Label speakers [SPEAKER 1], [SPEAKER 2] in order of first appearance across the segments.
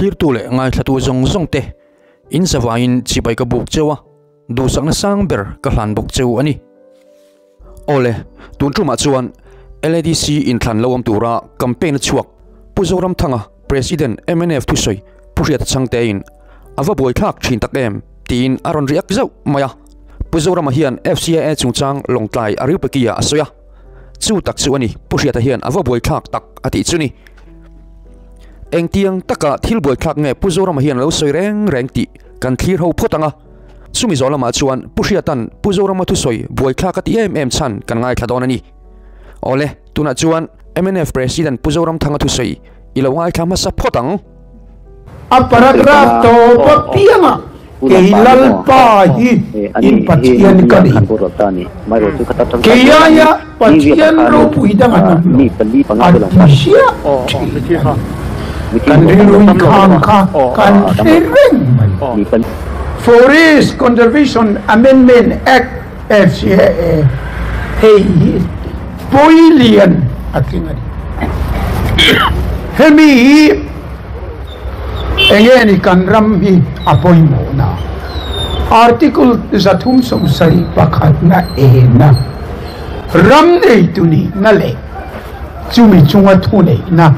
[SPEAKER 1] Thlirtu leh ngaithlatu zawng zawng te in zavaiin chibai ka buk cheu a, duhsakna sang ber ka hlan bawk cheu a ni. Awle, tun tumah chuan LADC inthlan lo awm tura campaign a chhuak Pu Zoramthanga, President mnf thusawi Pu Hriata Chhangtein a va buaithlak thin tak em tiin a rawn riak zauh mai a. Pu Zorama hian FCAA chungchang Lawngtlai a Riupekia a sawi a, chu tak chu a ni Pu Hriata hian a va buaithlak tak a tih chu ni. Engtiang taka thil buaithlak nge Pu Zorama hian a lo sawi reng reng tih kan thlir ho phawt ang a, chumi zawh lamah chuan Pu Hriata'n Pu Zorama thusawi buaithlak a ti em em chhan kan ngaithla dawn a ni. Awle, tunah chuan mnf President Pu Zoramthanga thusawi i lo ngaithla hmasa phawt ang.
[SPEAKER 2] A paragraph tawp apiangah kei Lalpa hi in Pathian ka ni. Kei aia Pathian ropui dang an awm lo, a ti ziah thin a ni. Kan rilru inkhang kha kan hre reng mai. Forest Conservation Amendment Act, FCAA, hei hi pawi lian a tling a ni. Hemi hi enge ni kan ram hi a pawimawhna? Article 371 na ena ram neitu nihna leh chumi chunga thuneihna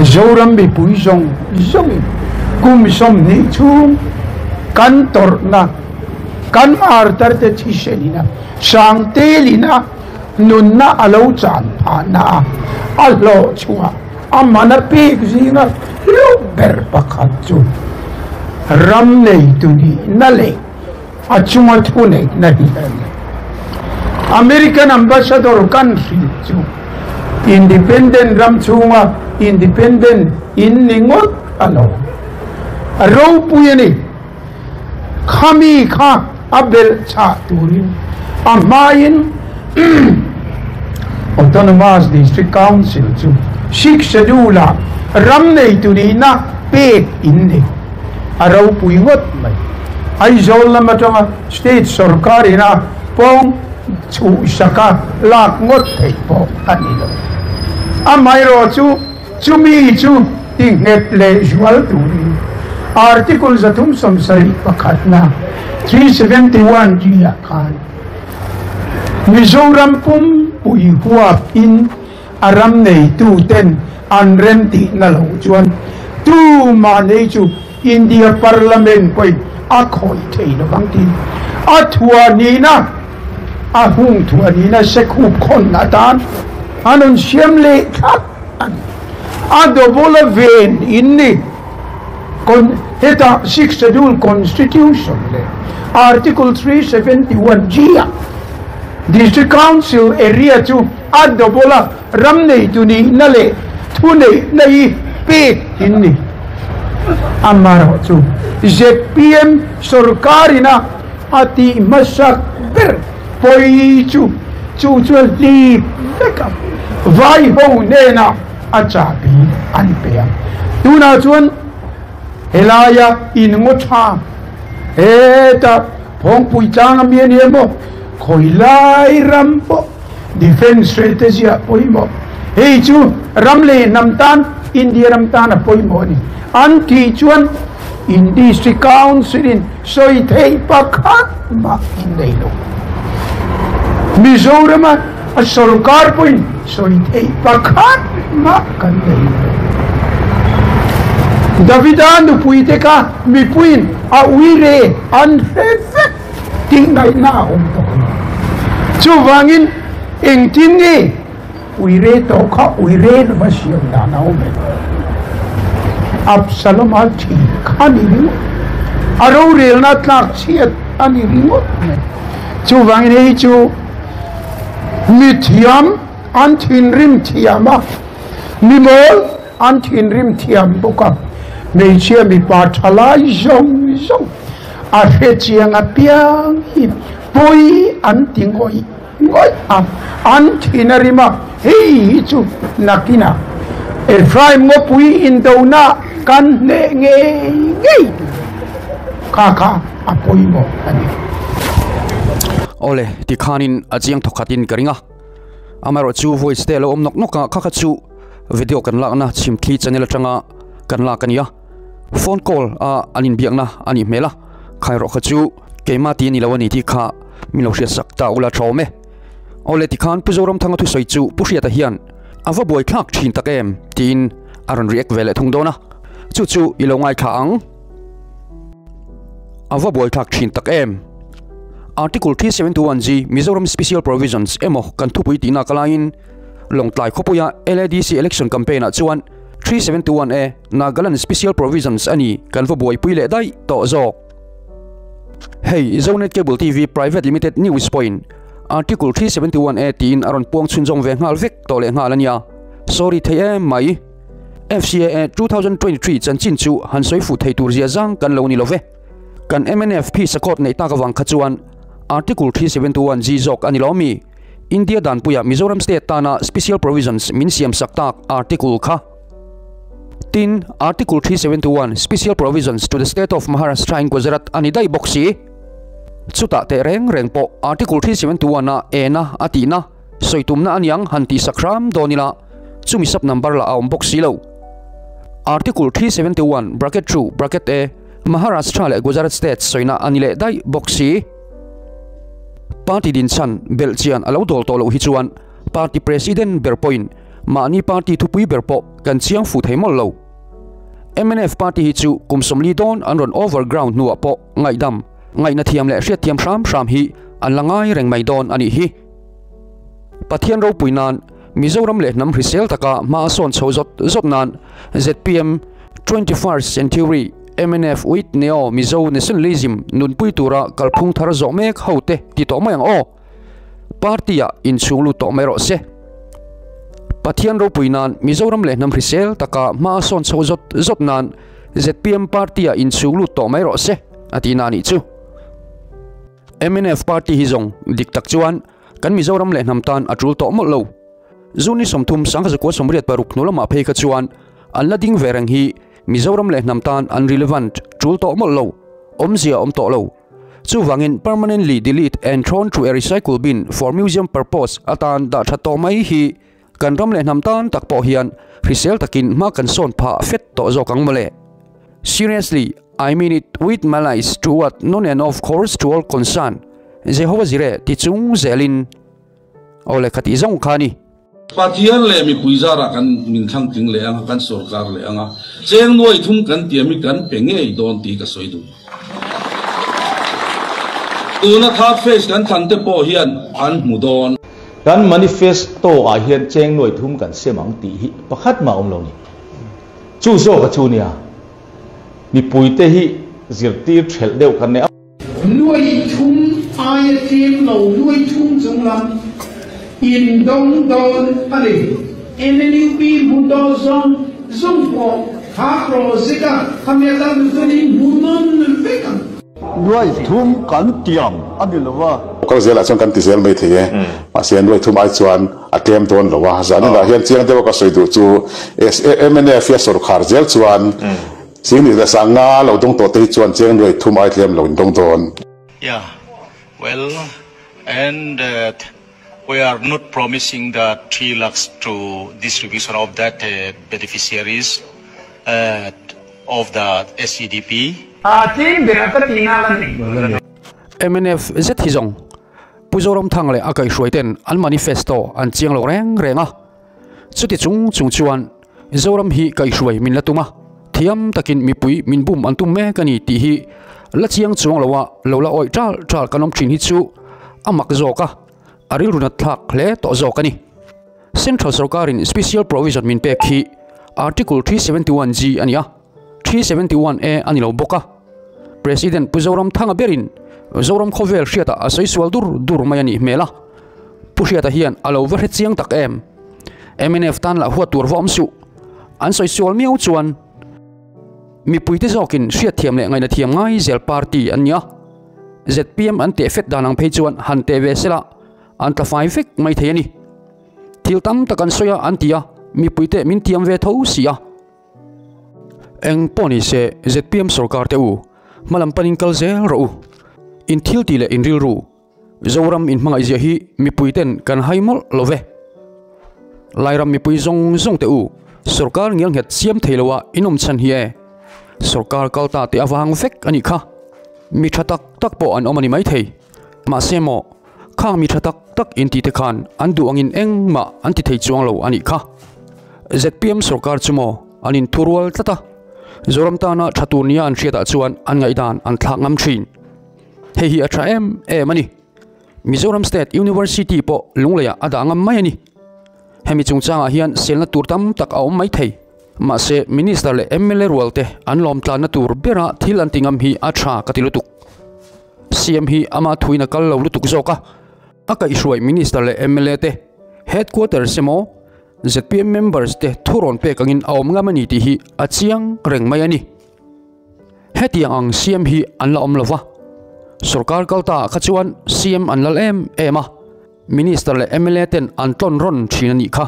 [SPEAKER 2] Zoram mipui zawng zawngin kum 20 chhung kan tawrhna kan martarte thisenina sangtelina nunna a lo chan phahna a, a hlawh chhuah a man a pek zinga hlu ber pakhat chu ram neitu nihna leh a chunga thuneihna hi a ni. American Ambassador kan hrilh chu Independent ram chhunga Independent in ni ngawt a lo. A ropui a ni. Khami kha a belh chah turin a hmain Autonomous District Council chu Sixth Schedule-ah ram neitu nihna pek in nei. A ropui ngawt mai. Aizawl lam atanga State sorkar ina pawng chhuhsaka lak ngawt theih pawh a ni lo. Amaherawh chu Chumi chu tinghet leh zual turin Article 371na, 371 G ah khan Mizoram pumpui huap in a ram neitu ten an rem tihna lo chuan tumah nei chu India Parliament pawhin a khawih thei lovang tiin a thuahnihna a hung thuahnihna sekhup khawn atan an rawn siam leh thlap a ni. A double a ven in ni. Con hetah Sixth Schedule Constitution leh Article 371 G ah District Council area chu a double a ram neitu nihna leh thuneihna hi pek in ni. Amaherawh chu zpm sorkar ina a tih hmasak ber pawi chu chu chu a hlip vek a, vai ho hnenah a chahbi an pe a. Tunah chuan helaia in ngaw tha heta Phawngpui tlang a mi a ni emaw khawi lai ram pawh defence strategy ah pawimawh hei chu ram leh hnam tan India ram tan a pawimawh a ni an tih chuan In District Council in sawi theih pakhat mah in nei lo. Mizoram a a sorkar pawhin sawi theih pakhat mah kan nei lo. Davida nupui te kha mipuiin a uire an hre vek tih ngaihna a awm tawh lo. Chuvangin engtin nge Uire tawh kha uire lova siam dan a awm em? Absalom-a thi kha ni ringawt, a rorelna tlak chhiat a ni ringawt mai. Chuvangin hei chu mi thiam an thinrim thiam a, mi mawl an thinrim thiam bawk a, hmeichhia mipa thalai zawng zawng a hrechiang apiang hi pawi an ti ngawih. Ngawih a, an thin a rim a, hei hi chu nakinah Ephraim ngawpui indona kan hneh ngei ngei tur kha kha a pawimawh a ni.
[SPEAKER 1] Awle, tikhanin a chiang thawkhatin ka ring a, amaherawhchu voice te a lo awm nawk nawk a, kha kha chu video kan lakna Chhimthli channel atanga. kan lak a nia. Phone call a an inbiakna a nih hmel a, khai rawh kha chu keimah ti a ni lo a ni tih kha min lo hriatsak ta ula tha awm e. Awle tikhan Pu Zoramthanga thusawi chu Pu Hriata hian a va buaithlak thin tak em tiin a rawn react ve leh thung dawn a, chu chu i lo ngaithla ang. A va buaithlak thin tak em. Article 371G Mizoram Special Provisions emaw kan thupui tihna ka laiin Lawngtlai khawpuia LADC election campaign ah chuan 371A Nagaland Special Provisions a ni kan va buaipui leh daih tawh zawk. Hei Zonet Cable TV Private Limited News pawhin Article 371A tiin a rawn puang chhunzawm ve nghal vek tawh leh nghal a nia. Sorry thei em mai. FCAA 2023 chanchin chu han sawi fuh thei tur zia zang kan lo ni lo ve. Kan mnf phi sakawt neih tak avang kha chuan Article 371G zawk a ni lo mi? India danpuia Mizoram State tana Special Provisions min siam sak tak Article kha. Tin, Article 371 Special Provisions to the State of Maharashtra in Gujarat a ni daih bawk si. Chutah teh reng reng pawh Article 371 a ena a tihna, sawi tumna a niang han tih sak hram dawn ila, chumi sub number lah a awm bawk si lo. Article 371 bracket 2 bracket A Maharashtra leh Gujarat State sawina a ni leh daih bawk si. Party dinchhan belh chian a lo dawl tawh loh hi chuan Party President ber pawhin mahni party thupui ber pawh kan chiang fuh thei mawlh lo. Mnf party hi chu kum 40 dawn an rawn overground hnuah pawh ngaihdam, ngaihna thiam leh hriatthiam hram hram hi an la ngai reng mai dawn a nih hi. Pathian ropui nan Mizoram leh hnam hrisel taka hma a sawn chho zawt zawt nan zpm 21st Century mnf with Neo Mizo Nationalism nunpui tura kalphung thar zawh mek ho te ti tawh mai ang aw. Party ah inchhung lut tawh mai rawh se. Pathian ropui nan Mizoram leh hnam hrisel taka hma a sawn chho zawt zawt nan zpm party ah inchhung lut tawh mai rawh se a ti na nih chu. Mnf party hi zawng dik tak chuan Kan Mizoram leh hnam tan a tul tawh mawlh lo. June ni 30 1986 hnu lamah phei kha chuan an la ding ve reng hi Mizoram leh hnam tan an relevant tul tawh mawlh lo, awmzia awm tawh lo. Chuvangin permanently delete and thrown to a recycle bin for museum purpose atan dah that tawh mai hi kan ram leh hnam tan tak pawh hian hrisel takin hma kan sawn phah fet tawh zawk ang mawle. Seriously, I mean it with malice to what none and of course to all concerned. Jehovah Jireh ti chung zelin aw le kha tih zawng kha a ni.
[SPEAKER 3] Pathian leh mipui zarah kan min thlang tling leh ang a, kan sorkar leh ang a, cheng nuai thum kan tiam hi kan pe ngei dawn tih ka sawi duh. Tuna third phase kan thlan te pawh hian an hmu dawn.
[SPEAKER 4] Kan manifesto ah hian cheng nuai thum kan sem ang tih hi pakhat mah awm lo ni. Chu zawk a chu nia, mipuite hi zirtir thelh deuh kan nei a.
[SPEAKER 2] Nuai thum aia tlem lo nuai thum chung lam in dawng dawn a ni. NLUP hmu dawn zawng zawng pawh kha project a khami atan chuan in hmu nawn vek ang.
[SPEAKER 5] Nuai thum kan tiam a ni lo a.
[SPEAKER 6] Kal zelah chuan kan ti zel mai thei e. Mahse nuai thum ai chuan a tlem dawn lo a. Zaninah hian chiang deuha ka sawi duh chu mnf hi a sawrkhar zel chuan Chingni leh Sanga lo dawng tawh te hi chuan chiang nuai thum ai tlem lo in dawng dawn.
[SPEAKER 7] Yeah, well and that we are not promising the 3 lakhs to distribution of that beneficiaries of the SEDP.
[SPEAKER 2] A tlem ber a ka ti nal a ni.
[SPEAKER 1] Mnf zet hi zawng Pu Zoramthang leh a kaihhruai ten an manifesto an chiang lo reng reng a, chuti chung chung chuan Zoram hi kaihhruai min la tum a, thiam takin mipui min bum an tum mek a ni tih hi la chiang chuang lo a, lo la awih ṭal ṭal kan awm ṭhin hi chu a mak zawk a, a rilru nat thlak hle tawh zawk a ni. Central sorkarin Special Provision min pek hi Article 371G a ni a, 371A a ni lo bawk a. President Pu Zoramthanga berin Zoram khawvel hriatah a sawi sual dur dur mai a nih hmel a, Pu Hriata hian a lo va hre chiang tak em? Mnf tan lah huat tur va awm suh. An sawi sual miau chuan mipuite zawkin hriatthiam leh ngaihna thiam ngai zel party an nia. Zpm an teh fet dan ang phei chuan han teh ve sela an tla fai vek mai thei a ni. Thil tam tak an sawi a an ti a, mipuite min tiam ve tho si a. Eng pawh ni se zpm sorkar te u, hmalam panin kal zel rawh u. In thil tih leh in rilru. Zoram in hmangaih ziah hi mipui ten kan hai mawlh lo ve. Lairam mipui zawng zawng te u, Sorkar ngial nghet siam thei loa in awm chhan hi e. Sorkar kal ta te avang vek a nih kha. Mi tha tak tak pawh an awm a ni maithei. Mahse maw, khang mi tha tak tak inti te khan an duh angin engmah an ti thei chuang lo a nih kha. Zpm sorkar chu maw an inthurual tlat a, Zoram tana tha tur nia an hriatah chuan an ngaihdan an thlak ngam thin. Hei hi a tha em em a ni. Mizoram State University pawh Lungleiah a dah ngam mai a ni. Hemi chungchangah hian selna tur tam tak a awm mai thei. Mahse, Minister leh mla rualte an lawmtlanna tur bera thil an ti ngam hi a tha ka ti lutuk. CM hi ama thuin a kal lo lutuk zawk a, a kaihhruai Minister leh mla te Headquarters emaw zpm members te thurawn pek angin a awm ngam a ni tih hi a chiang reng mai a ni. Hetiang ang CM hi an la awm lo va, sorkar kal ta ah kha chuan CM an lal em em a, Minister leh mla ten an tlawn rawn thin a nih kha.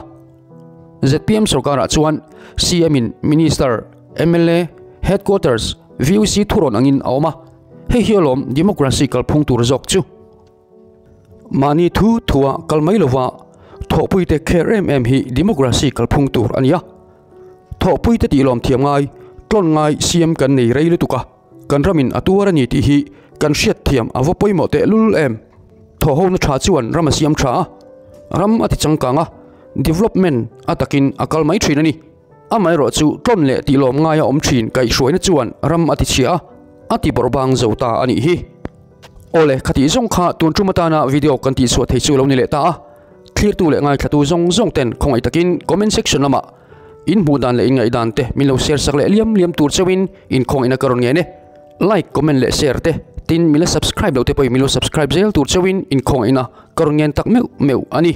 [SPEAKER 1] Zpm sorkarah chuan CM in Minister, mla, Headquarters, VUC thurawn angin a awm a, hei hi alawm democracy kalphung tur zawk chu. Mahni thu thua kal mai lova thawhpuite kher em em hi democracy kalphung tur a ni a. Thawhpuite tih lawm thiam ngai, tlawn ngai CM kan nei rei lutuk a, kan ramin a tuar a ni tih hi kan hriat thiam a va pawimawh teh lul em. Thawhhona tha chuan ram a siam tha a, ram a ti changkang a, development a takin a kal mai thin a ni. Amaherawhchu tlawn leh tih lawm ngaia awm thin kaihhruaina chuan ram a ti chhia a, a ti bawrhbang zo ta a nih hi. Awle, khatih zawng kha tun tum atana video kan tihchhuah thei chu lo ni leh ta a, thlirtu leh ngaithlatu zawng zawng ten khawngaih takin comment section lamah in hmuh dan leh in ngaihdan te min lo share sak leh liam liam tur chauhin in khawngaihna ka rawn ngen e. Like, comment leh share te, tin min la subscribe loh te pawhin min lo subscribe zel tur chauhin in khawngaihna ka rawn ngen tak meuh meuh a ni.